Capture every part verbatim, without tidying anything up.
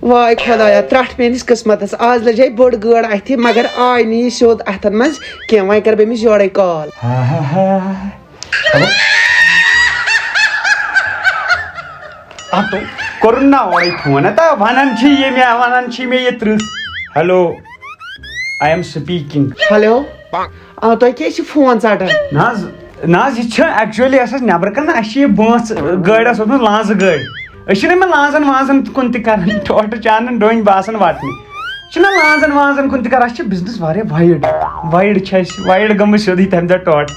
واے خۄدایا، ترٛٹھ میٲنِس قٕسمتس۔ آز لٔجے بٔڑ گٲڈ اَتھِ، مگر آے نہٕ یہِ سیوٚد اَتھن منٛز کینٛہہ۔ وۄنۍ کرٕ بہٕ أمِس یورے کال۔ ہا ہا ہا۔ ہیلو۔ اَتھ کوٚرُن نا اورے فون؟ ہتا وَنان چھِ یہِ مےٚ، وَنان چھِ مےٚ یہِ ترٕٛژھ۔ Hello, I am speaking. Hello. آ، تۄہہِ کیٛازِ چھِ فون ژَٹان؟ نہ حظ، نہ حظ، یہِ چھِ actually اَسہِ ٲس نٮ۪برٕ کَنہِ، اَسہِ چھِ یہِ بٲنٛس گٲڑۍ، ٲس وٲژمٕژ لانٛزٕ گٲڑۍ۔ أسۍ چھِنہٕ یِمَن لانٛزَن وانٛزَن کُن تہِ کَران، ٹوٹہٕ چانَن ڈوٗنۍ باسان وَٹنہِ۔ چھِنہ لانٛزَن وانٛزَن کُن تہِ کَران، اَسہِ چھِ business واریاہ wide، wide چھِ اَسہِ، wide گٔمٕژ سیوٚدُے تَمہِ دۄہ ٹوٹہٕ۔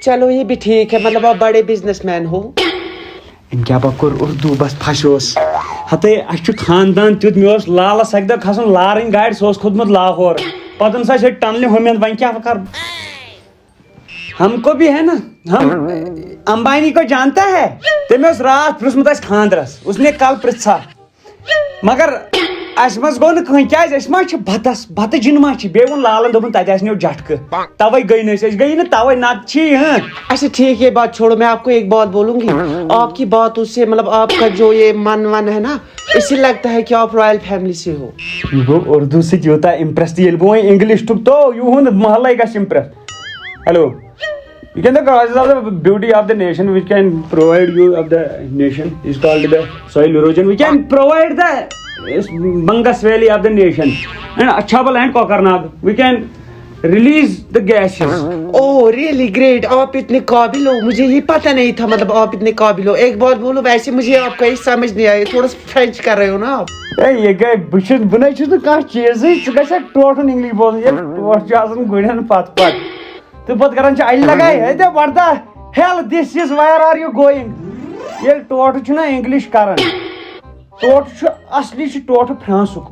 چلو، یہ بھی ٹھیک ہے، مطلب، آپ بڑے بزنس مین ہو۔ أمۍ کیٛاہ با کوٚر اردو، بس پھسیوس۔ ہتے، اَسہِ چھُ خاندان تیُتھ، مےٚ اوس لالس اَکہِ دۄہ کھسُن لارٕنۍ گاڑِ، سُہ اوس کھوٚتمُت لاہور۔ پتہٕ اوٚن سُہ اَسہِ ییٚتہِ ٹنلہِ ہُمہِ اَندٕ، وۄنۍ کیٛاہ بہٕ کرٕ؟ ہم کو بھی ہے نا، ہم امبانی کو جانتا ہے؟ تٔمۍ اوس راتھ پرٛژھمُت اَسہِ خاندرس، اس نے کل پرٛژھا۔ مگر اَسہِ منٛز گوٚو نہٕ کٕہٕنۍ، کیٛازِ أسۍ ما چھِ بتس، بتہٕ جِن ما چھِ؟ بیٚیہِ ووٚن لالن، دوٚپُن، تَتہِ آسہِ نو جٹکہٕ، توے گٔے نہٕ أسۍ، أسۍ گٔیی نہٕ توے، نتہٕ چھِ یہِ، ہاں۔ اچھا ٹھیک، یہ بات چھوڑو، میں آپ کو ایک بات بولوں گی۔ آپ کی باتوں سے، مطلب، آپ کا جو یہ من ون ہے نا، اس سے لگتا ہے کہ آپ رائل فیملی سے ہو۔ یہِ گوٚو اردو سۭتۍ یوٗتاہ impress، تہٕ ییٚلہِ بہٕ وۄنۍ انگلش ٹُھک تو یِہُنٛد محلے گژھِ impress۔ Hello. We can the causes of the beauty of the nation, which can provide you of the nation is called the soil erosion. We can provide the is Bangas Valley of the nation and Achabal and Kokernag. We can release the gases. Oh, really great! آپ اتنے قابل ہو، مجھے یہ پتہ نہیں تھا، مطلب، آپ اتنے قابل ہو۔ ایک بات بولو، ویسے مجھے آپ کا یہ سمجھ نہیں آیا، تھوڑا سا فرینچ کر رہے ہو نا آپ۔ ہے، یہِ گٔے، بہٕ چھُس، بہٕ نَے چھُس نہٕ کانٛہہ چیٖزٕے، ژٕ گژھکھ ٹوٹھُن انگلش بولُن، ییٚلہِ ٹوٹھ چھُ آسان گُرٮ۪ن پتہٕ پتہٕ۔ تہٕ پتہٕ کران چھِ اَلہِ لگایہِ، ہے دِ، what the hell, this is, where are you going? ییٚلہِ ٹوٹھٕ چھُنہ انگلش کران، ٹوٹھٕ چھُ اصلی چھُ ٹوٹھٕ فرانسُک۔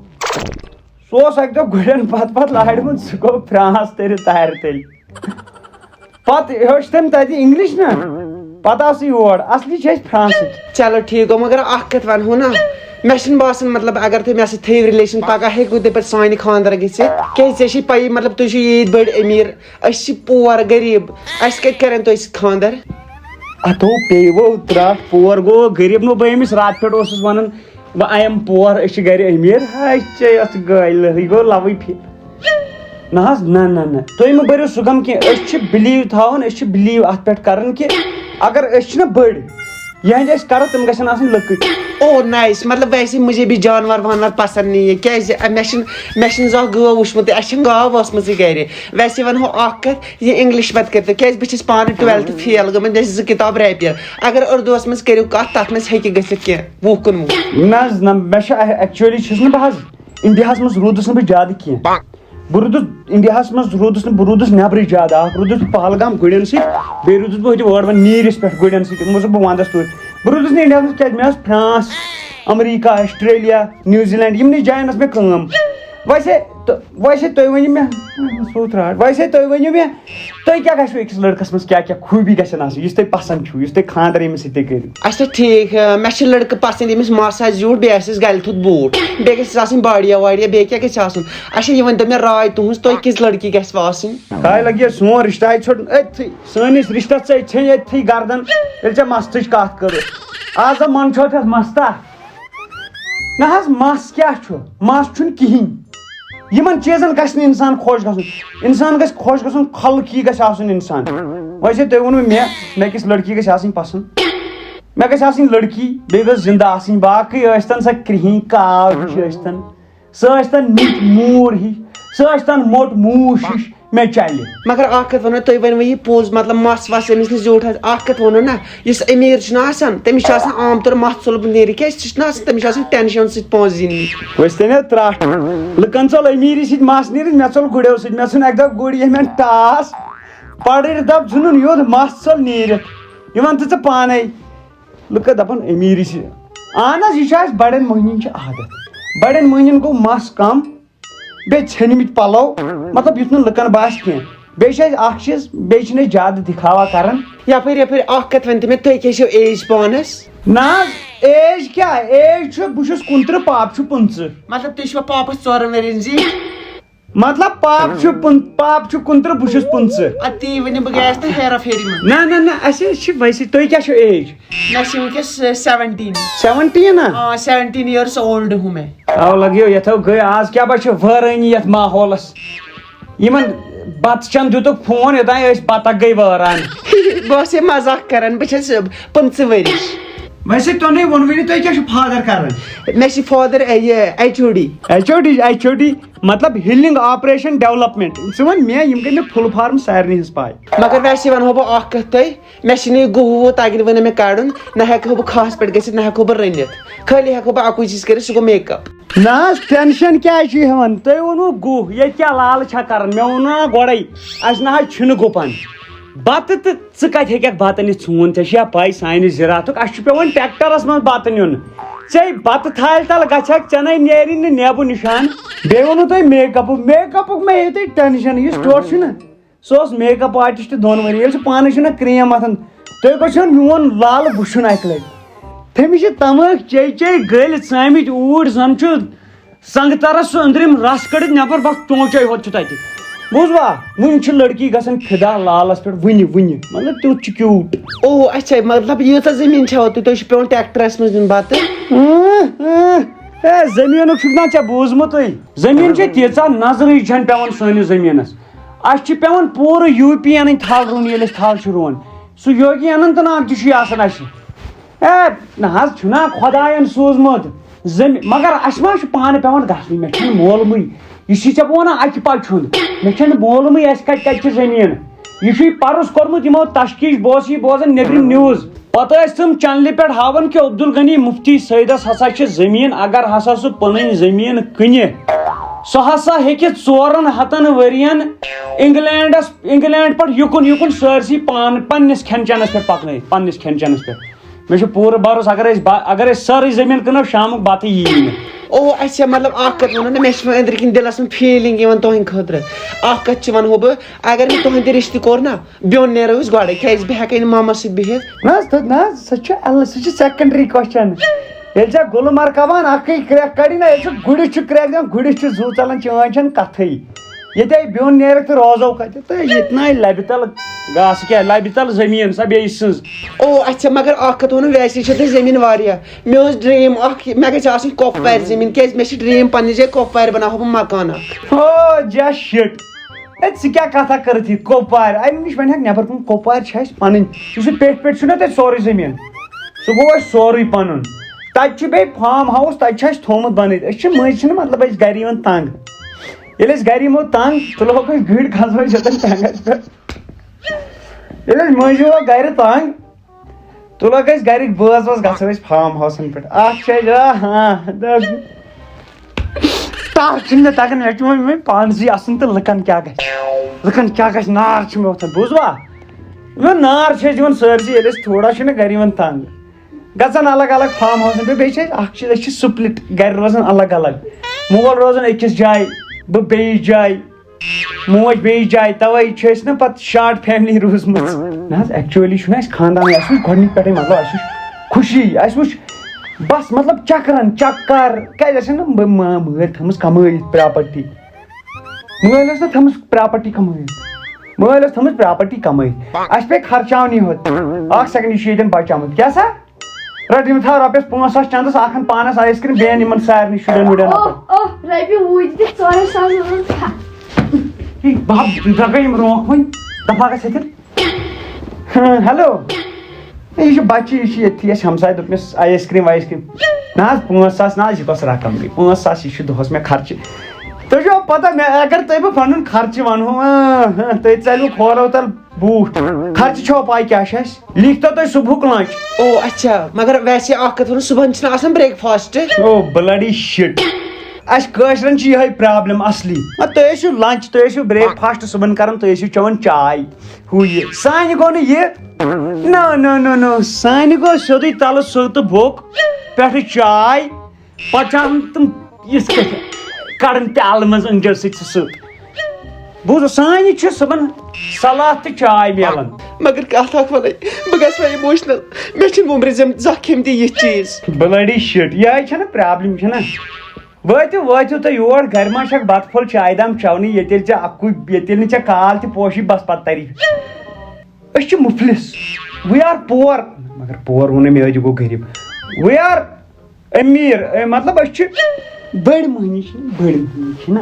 سُہ اوس اَکہِ دۄہ گُرٮ۪ن پتہٕ پتہٕ لارِ منٛز، سُہ گوٚو فرانس تٔرِتھ تارِ تٔلۍ۔ پتہٕ ہیوٚچھ تٔمۍ تَتہِ انگلش نا، پتہٕ آو سُہ یور۔ اصلی چھِ أسۍ فرانسٕکۍ۔ چلو ٹھیک گوٚو، مگر اکھ کتھ ونہو نا، مےٚ چھُنہٕ باسان، مطلب، اگر تُہۍ مےٚ سۭتۍ تھٲیِو relation، پگاہ ہیٚکِو تُہۍ پتہٕ سانہِ خانٛدر گٔژھِتھ، کیازِ ژےٚ چھے پَیی، مطلب، تُہۍ چھِو ییٖتۍ بٔڑۍ أمیٖر، أسۍ چھِ poor، غریٖب، اَسہِ کَتہِ کَرن تۄہہِ سۭتۍ خانٛدر؟ اَتھو پیٚیہِ وۄنۍ ترٛٹھ، poor گوٚو، غریٖب نہٕ بہٕ أمِس راتہٕ پٮ۪ٹھ اوسُس وَنان، بہٕ I am poor، أسۍ چھِ گَرِ أمیٖر۔ ہاے ژےٚ یَتھ گٲلۍ، یہِ گوٚو لَوٕے پھِ-، نہ حظ، نہ، نہ، نہ، تُہۍ مہٕ بٔرِو سُہ غم کینٛہہ، أسۍ چھِ believe تھاوان، أسۍ چھِ believe اَتھ پٮ۪ٹھ کَران کہِ اگر أسۍ چھِنہ بٔڑۍ، یِہنٛدۍ أسۍ کرو، تِم گژھن آسٕنۍ لۄکٕٹۍ۔ او نایس، مطلب ویسے مجھے بھی جانور وانور پسند نہیں ہے، کیازِ مےٚ چھِنہٕ، مےٚ چھِنہٕ زانٛہہ گٲو وٕچھمٕژٕے، اَسہِ چھَنہٕ گاو ٲسمٕژٕے گرِ۔ ویسے ونہو اکھ کتھ، یہِ انگلش مت کٔرتو، کیازِ بہٕ چھَس پانہٕ twelfth fail گٔمٕژ، مےٚ چھِ زٕ کتاب رٮ۪پیر۔ اگر اردوس منٛز کٔرِو کتھ، تتھ منٛز ہیٚکہِ گٔژھِتھ کینٛہہ وُہ کُنوُہ۔ نہ حظ نہ، مےٚ چھُ actually چھُس نہٕ بہٕ حظ انڈیاہس منٛز روٗدُس نہٕ بہٕ زیادٕ کینٛہہ۔ بہٕ روٗدُس انڈیاہس منٛز، روٗدُس نہٕ، بہٕ روٗدُس نٮ۪برٕے زیادٕ۔ اکھ روٗدُس بہٕ پہلگام گُرٮ۪ن سۭتۍ، بیٚیہِ روٗدُس بہٕ ہُتہِ اورٕ وۄنۍ نیٖرِس پٮ۪ٹھ گُرٮ۪ن سۭتۍ، یِمو سۭتۍ بہٕ ونٛدس توٗرۍ۔ بہٕ روٗدُس نہٕ انڈیاہس منٛز کینٛہہ، مےٚ ٲس France, America, Australia, New Zealand, یِمنٕے جاین ٲس مےٚ کٲم۔ ویسے تہٕ ویسے تُہۍ ؤنِو مےٚ، سُہ ترٛاو، ویسے تُہۍ ؤنِو مےٚ، تُہۍ کیٛاہ گژھِوٕ أکِس لڑکس منٛز، کیٛاہ کیٛاہ خوٗبی گژھن آسٕنۍ، یُس تۄہہِ پسنٛد چھُو، یُس تُہۍ خانٛدر ییٚمِس سۭتۍ تُہۍ کٔرِو؟ اچھا ٹھیک، مےٚ چھِ لڑکہٕ پسنٛد، ییٚمِس مس آسہِ زیوٗٹھ، بیٚیہِ آسٮ۪س گلہِ تھوٚد بوٗٹھ، بیٚیہِ گژھٮ۪س آسٕنۍ باڈیا واڈیا، بیٚیہِ کیٛاہ گژھِ آسُن؟ اچھا، یہِ ؤنۍ تو مےٚ راے تُہٕنٛز، تُہۍ کِژھ لڑکی گژھِ آسٕنۍ؟ تاے لگہِ سون رشتہ ہے ژھوٚٹ أتھی، سٲنِس رشتس ژےٚ ژھیٚنۍ أتھی گردن، ییٚلہِ ژےٚ مستٕچ کتھ کٔرٕتھ۔ آز ہا من چھوتھ مستہ۔ نہ حظ، مس کیٛاہ چھُ؟ مس چھُنہٕ کِہیٖنۍ۔ یِمن چیٖزن گژھِ نہٕ انسان خۄش گژھُن۔ انسان گژھِ خۄش گژھُن، خلقی گژھِ آسُن انسان۔ ویسے تۄہہِ ووٚنوُ مےٚ، مےٚ کِژھ لڑکی گژھِ آسٕنۍ پسنٛد؟ مےٚ گژھِ آسٕنۍ لڑکی، بیٚیہِ گژھِ زندٕ آسٕنۍ، باقٕے ٲسۍتن سۄ کرٛہِنۍ کاو ہِش ٲسۍتن، سۄ ٲسۍتن نِچ موٗر ہِش، سۄ ٲسۍتن موٚٹ موٗش ہِش، مےٚ چلہِ۔ مگر اکھ کتھ ونو تُہۍ، ؤنۍ ؤنۍ یہِ پوٚز، مطلب، مس وس أمِس نہٕ زیوٗٹھ آسہِ۔ اکھ کتھ ونو نہ، یُس أمیٖر چھُنہ آسان، تٔمِس چھُ آسان عام طور مس ژوٚلمُت نیٖرِتھ۔ کیٛازِ؟ سُہ چھُنہ آسان، تٔمِس چھُ آسان ٹینشن سۭتۍ پونٛسہٕ زینمٕتۍ۔ وٕچھ تٔمۍ ترٛٹھ، لُکن ژوٚل أمیٖری سۭتۍ مس نیٖرِتھ، مےٚ ژوٚل گُرٮ۪و سۭتۍ۔ مےٚ ژھُن اکہِ دۄہ گُر ییٚمٮ۪ن ٹاس، پڑٕرۍ دب ژھُنُن یوٚد مس ژوٚل نیٖرِتھ۔ یہِ وَن تہٕ ژٕ پانے۔ لُکھ دَپان أمیٖری چھِ۔ اہن حظ، یہِ چھُ اَسہِ بَڑٮ۪ن مۄہنِوٮ۪ن چھُ عادت۔ بَڑٮ۪ن مۄہنِوٮ۪ن گوٚو مَس کَم، بیٚیہِ ژھیٚنمٕتۍ پَلو، مطلب یُتھ نہٕ لُکَن باسہِ کینٛہہ۔ بیٚیہِ چھِ اَسہِ اَکھ چیٖز، بیٚیہِ چھِنہٕ أسۍ زیادٕ دِکھاوا کَران۔ یَپٲرۍ یَپٲرۍ اَکھ کَتھ ؤنۍ تہٕ مےٚ، تُہۍ کیٛاہ چھِو ایج پانَس؟ نہ حظ، ایج کیٛاہ؟ ایج چھُ، بہٕ چھُس کُنترٕہ، پاپہٕ چھُ پٕنٛژٕہ۔ مطلب تُہۍ چھِوا پاپَس ژورَن ؤرِین زِٹھۍ؟ مطلب پاپ چھُ پُن پاپ چھُ کُنترٕہ، بہٕ چھُس پٕنٛژٕہ۔ اَدٕ تی ؤنِو، بہٕ گٔیَس نہٕ ہیرا فیری منٛز۔ نہ نہ نہ، اَسہِ حظ چھِ ویسے، تُہۍ کیٛاہ چھُو ایج؟ مےٚ چھِ وٕنکیٚس سیونٹیٖن۔ سیونٹیٖن ہا؟ آ، سیونٹیٖن ایئرس اولڈ ہوں میں۔ او لگیو یتھو گٔے، آز کیٛاہ بہ چھِ وٲرٲنی یتھ ماحولس؟ یِمن بتہٕ چن دِتُکھ فون، یوٚتام أسۍ بتکھ گٔے وٲران۔ بہٕ اوس یہِ مزاق کران، بہٕ چھَس پٕنٛژٕہ ؤرِش۔ ویسے تۄہہِ ووٚنوٕے نہٕ تۄہہِ کیٛاہ چھُ فادر کران؟ مےٚ چھِ فادر یہِ H O D. H O D, H O D مطلب ہیلنگ آپریشن ڈیولپمنٹ۔ ژٕ وَن مےٚ، یِم گٔے مےٚ فُل فارم سارنٕے ہٕنٛز پاے۔ مگر ویسے ونہو بہٕ اکھ کتھ تۄہہِ، مےٚ چھِنہٕ یہِ گُہہ وُہ تگہِ نہٕ وۄنۍ مےٚ کڑُن، نہ ہٮ۪کہٕ ہو بہٕ کھہس پٮ۪ٹھ گٔژھِتھ، نہ ہٮ۪کہٕ ہو بہٕ رٔنِتھ۔ خٲلی ہٮ۪کہٕ ہو بہٕ اکُے چیٖز کٔرِتھ، سُہ گوٚو میک اپ۔ نہ حظ، ٹینشن کیٛازِ چھُ ہٮ۪وان؟ تُہۍ ووٚنوُ گُہہ، ییٚتہِ کیٛاہ لالہٕ چھا کران؟ مےٚ ووٚنوُ نا گۄڈے، اَسہِ نہ حظ چھُنہٕ گُپن۔ بتہٕ تہٕ ژٕ کتہِ ہیٚککھ بتہٕ نِتھ؟ ژھون، ژےٚ چھےٚ پاے سانہِ زِراعتُک، اَسہِ چھُ پٮ۪وان ٹریکٹرس منٛز بتہٕ نیُن۔ ژے بتہٕ تھالہِ تل گژھکھ، ژےٚ نے نیری نہٕ نیبہٕ نشان۔ بیٚیہِ ووٚنوُ تۄہہِ میک اپُک، میک اپُک مہ ہیٚیِو تُہۍ ٹینشن، یُس ٹوٹھ چھُنہ، سُہ اوس میک اپ آرٹسٹ دۄن ؤرۍ، ییٚلہِ سُہ پانہٕ چھُنہ کریم متھان۔ تُہۍ گوٚژھِو میون لالہٕ وٕچھُن اکہِ لٹہِ۔ تٔمِس چھِ تمٲکۍ چے چے گٔلۍ ژٲمٕتۍ اوٗرۍ، زن چھُ سنگترس سُہ أنٛدرِم رس کٔڑِتھ نٮ۪بر، بس چونچے ہوت چھُ تتہِ۔ بوٗزوا؟ وُنہِ چھِ لڑکی گژھان فدا لالس پٮ۪ٹھ، وُنہِ، وُنہِ، مطلب، تیُتھ چھُ کیوٗٹ۔ او اچھا، مطلب ییٖژاہ زٔمیٖن چھَوا تُہۍ، تُہۍ چھِ پٮ۪وان ٹریکٹرس منٛز دیُن بتہٕ؟ اۭں، اۭں۔ اے، زٔمیٖنُک چھُکھ نا ژےٚ بوٗزمُتٕے؟ زٔمیٖن چھِ تیٖژاہ نظرٕے چھَنہٕ پٮ۪وان سٲنِس زٔمیٖنس۔ اَسہِ چھِ پٮ۪وان پوٗرٕ یوٗ پی اَنٕنۍ تھل رُوُن، ییٚلہِ أسۍ تھل چھِ رُوان۔ سُہ یوگی اننت ناگ تہِ چھُ یہِ آسان اَسہِ۔ اے، نہ حظ، چھُنہ خۄدایَن سوٗزمُت زٔمی-، مگر اَسہِ ما چھُ پانہٕ پٮ۪وان گژھنُے، مےٚ چھُنہٕ معلومٕے۔ یہِ چھُے ژےٚ بہٕ وَنان اَکہِ پَتہٕ چھُنہٕ، مےٚ چھَنہٕ معلومٕے اَسہِ کَتہِ کَتہِ چھِ زٔمیٖن۔ یہِ چھُے پَرُس کوٚرمُت یِمو تشکیٖش، بہٕ اوسُس یہِ بوزان نیٚبرِم نیوٗز۔ پَتہٕ ٲسۍ تِم چَنلہِ پٮ۪ٹھ ہاوان کہِ عبدالغنی مفتی سعیدَس ہسا چھِ زٔمیٖن، اگر ہسا سُہ پَنٕنۍ زٔمیٖن کٕنہِ، سُہ ہسا ہیٚکہِ ژورَن ہَتَن ؤرِیَن انگلینڈس، انگلینڈ پٮ۪ٹھ یُکُن یُکُن سٲرسٕے پان پننِس کھٮ۪ن چٮ۪نس پٮ۪ٹھ پکنٲیِتھ، پننِس کھٮ۪ن چٮ۪نس پٮ۪ٹھ۔ مےٚ چھُ پوٗرٕ بھروسہٕ، اگر أسۍ با-، اگر أسۍ سٲرٕے زٔمیٖن کٕنو، شامُک بتہٕ یی نہٕ۔ او اچھا، مطلب اکھ کتھ ونو نا، مےٚ چھِ وۄنۍ أنٛدرٕ کِنۍ دِلس منٛز فیٖلِنگ یِوان تُہنٛدِ خٲطرٕ۔ اکھ کتھ چھِ ونہو بہٕ، اگر مےٚ تُہنٛدِ رِشتہٕ کوٚر نا، بیوٚن نیرو أسۍ گۄڈے، کیازِ بہٕ ہٮ۪کے نہٕ مامس سۭتۍ بِہِتھ۔ نہ حظ، تہ-، نہ حظ، سۄ چھِ ال-، سۄ چھِ سیکنڈری کوسچن۔ ییٚلہِ ژےٚ گُلہٕ مرکبان اکٕے کرٛٮ۪کھ کڑی نا، ییٚلہِ سُہ گُرِس چھُ کرٛٮ۪کھ دِوان، گُرِس چھُ زُو ژلان، چٲنۍ چھَنہٕ کتھٕے۔ ییٚتہِ بیوٚن نیرکھ تہٕ روزو کتہِ؟ تہٕ ییٚتہِ نَے لبہِ تل گاسہٕ کیٛاہ، لبہِ تل زٔمیٖن سۄ بیٚیہِ سٕنٛز۔ او اچھا، مگر اکھ کتھ ونو، ویسے چھِ تۄہہِ زٔمیٖن واریاہ۔ مےٚ اوس ڈرٛیٖم اکھ، مےٚ گژھِ آسٕنۍ کۄپوارِ زٔمیٖن، کیازِ مےٚ چھِ ڈرٛیٖم پننہِ جایہِ کۄپوارِ بناوہا بہٕ مکان اکھ۔ او جا شِٹ۔ اے، ژٕ کیٛاہ کتھا کٔرٕتھ یہِ کۄپوارِ؟ اَمہِ نِش وَنہِ ہاکھ نٮ۪بر کُن، کۄپوارِ چھِ اَسہِ پنٕنۍ۔ یُس یہِ پیٚٹھۍ پیٚٹھۍ چھُنہ تَتہِ سورُے زٔمیٖن، سُہ گوٚو اَسہِ سورُے پنُن۔ تَتہِ چھُ بیٚیہِ فارم ہاوُس، تَتہِ چھُ اَسہِ تھوٚومُت بنٲیِتھ۔ أسۍ چھِ مٔنٛزۍ چھِنہٕ مطلب أسۍ گرِ یِوان تنگ۔ ییٚلہِ أسۍ گرِ یِمو تنگ، تُلہٕ ہوکھ أسۍ گُرۍ، کھسو أسۍ ییٚتٮ۪ن ٹینٛگس پٮ۪ٹھ۔ ییٚلہِ أسۍ مٔنٛزۍ یِمو گرِ تنگ، تُلہٕ ہوکھ أسۍ گرِکۍ بٲژ وٲژ، گژھو أسۍ فارم ہاوسن پٮ۪ٹھ۔ اکھ چھِ اَسہِ، آ، ہاں، دَپ-، ٹَر چھِنہٕ مےٚ تَگان، مےٚ چھُ وۄنۍ، وۄنۍ پانسٕے اَسُن تہٕ لُکَن کیٛاہ گژھِ؟ لُکَن کیٛاہ گژھِ؟ نار چھُ مےٚ وۄتھان، بوٗزوا؟ مےٚ نار چھِ اَسہِ دِوان سٲرسٕے، ییٚلہِ أسۍ تھوڑا چھِنہٕ گَرِ یِوان تنٛگ۔ گژھان الگ الگ فارم ہاوسَن پٮ۪ٹھ، بیٚیہِ چھِ اَسہِ اَکھ چیٖز، أسۍ چھِ سپلِٹ گَرِ روزان الگ الگ۔ مول روزان أکِس جایہِ، بہٕ بیٚیِس جایہِ، موج بیٚیِس جایہِ، تَوَے چھِ أسۍ نہ پَتہٕ شاٹ فیملی روٗزمٕژ۔ نہ حظ، ایکچُؤلی چھُنہٕ اَسہِ خاندانٕے، اَسہِ وٕچھ گۄڈٕنِکۍ پٮ۪ٹھَے، مطلب، اَسہِ وٕچھ خوشی، اَسہِ وٕچھ بَس، مطلب، چکرن، چکر، کیٛازِ اَسہِ چھَنہٕ مٲ-، مٲ-، مٲلۍ تھٲومٕژ کمٲیِتھ پراپرٹی۔ مٲلۍ ٲس نہٕ تھٲومٕژ پراپرٹی کمٲیِتھ۔ مٲلۍ ٲس تھٲومٕژ پراپرٹی کمٲیِتھ۔ اَسہِ پیٚیہِ خرچاونٕے ہوت۔ اَکھ سیکنڈ، یہِ چھُ ییٚتٮ۪ن بچیومُت۔ کیٛاہ سا؟ رَٹ، یِم تھاو رۄپیَس پانٛژھ ساس چندَس، اَکھ اَن پانَس آیِس کرٛیٖم، بیٚیہِ اَن یِمَن سارنٕے شُرٮ۪ن وُرٮ۪ن اَپٲرۍ۔ اوہ، اوہ، رۄپیہِ وُہ تہِ ژورَن ساسَن ہُنٛد کھا۔ ہے، بہٕ ہا، بہٕ ہا گٔے یِم رونٛکھ وۄنۍ۔ دَپہٕ ہا گژھ ییٚتٮ۪ن۔ ہاں، ہیلو۔ ہے، یہِ چھُ بچہٕ، یہِ چھُ ییٚتھی اَسہِ ہمساے، دوٚپمَس آیِس کرٛیٖم وایِس کرٛیٖم۔ نہ حظ، پانٛژھ ساس نہ حظ، یہِ کۄس رقم گٔے؟ پانٛژھ ساس، یہِ چھُ دۄہَس مےٚ خرچہٕ۔ تۄہہِ چھُوا پَتہ، مےٚ، اگر تۄہہِ بہٕ پَنُن خرچہٕ وَنہو، اۭں، اۭں، تُہۍ ژَلِو کھولو تَل بوٗٹھ۔ خرچہٕ چھوا پَے کیٛاہ چھُ اَسہِ؟ لیٖکھتو تُہۍ صُبحُک لنچ۔ او اچھا، مگر ویسے اکھ کتھ ونو، صبحن چھُنہٕ آسان بریک فاسٹ۔ او بلڈی شِٹ۔ اَسہِ کٲشرٮ۪ن چھِ یِہوٚے پرابلم اصلی۔ نہ، تُہۍ ٲسِو لنچ، تُہۍ ٲسِو بریک فاسٹ صُبحن کران، تُہۍ ٲسِو چٮ۪وان چاے۔ ہُہ یہِ۔ سانہِ گوٚو نہٕ یہِ۔ نہ، نہ، نہ، نہ۔ سانہِ گوٚو سیوٚدُے تَلہٕ سُہ تہٕ بوٚک، پٮ۪ٹھٕ چاے۔ پَتہٕ چھِ اَنان تِم یِتھ کٔٹھۍ کَڑان پیٛالہٕ منٛز أنٛجَل سۭتۍ سُہ سیوٚد۔ بوٗزُو، سانہِ چھِ صُبحن سَلاد تہٕ چاے میلان۔ مگر کتھ اکھ ونے، بہٕ گژھٕ وۄنۍ اِموشنل۔ مےٚ چھِنہٕ وُمرِ زم زانٛہہ کھیٚمٕتۍ یِتھۍ چیٖز۔ بلڈی شِٹ، یِہوٚے چھَنہ پرابلم چھَنہ؟ وٲتِو وٲتِو تُہۍ یور، گرِ منٛز چھکھ بتہٕ پھوٚل چایہِ دام چٮ۪ونٕے، ییٚتہِ ییٚلہِ ژےٚ اکُے، ییٚتہِ ییٚلہِ نہٕ ژےٚ کال تہِ پوشی، بس پتہٕ تری۔ أسۍ چھِ مُفلِس، we are poor، مگر poor ووٚنُے مےٚ، أتی گوٚو غریٖب۔ We are أمیٖر، اے، مطلب أسۍ چھِ بٔڑۍ مٔہنی، چھِ بٔڑۍ مٔہنی چھِنہ۔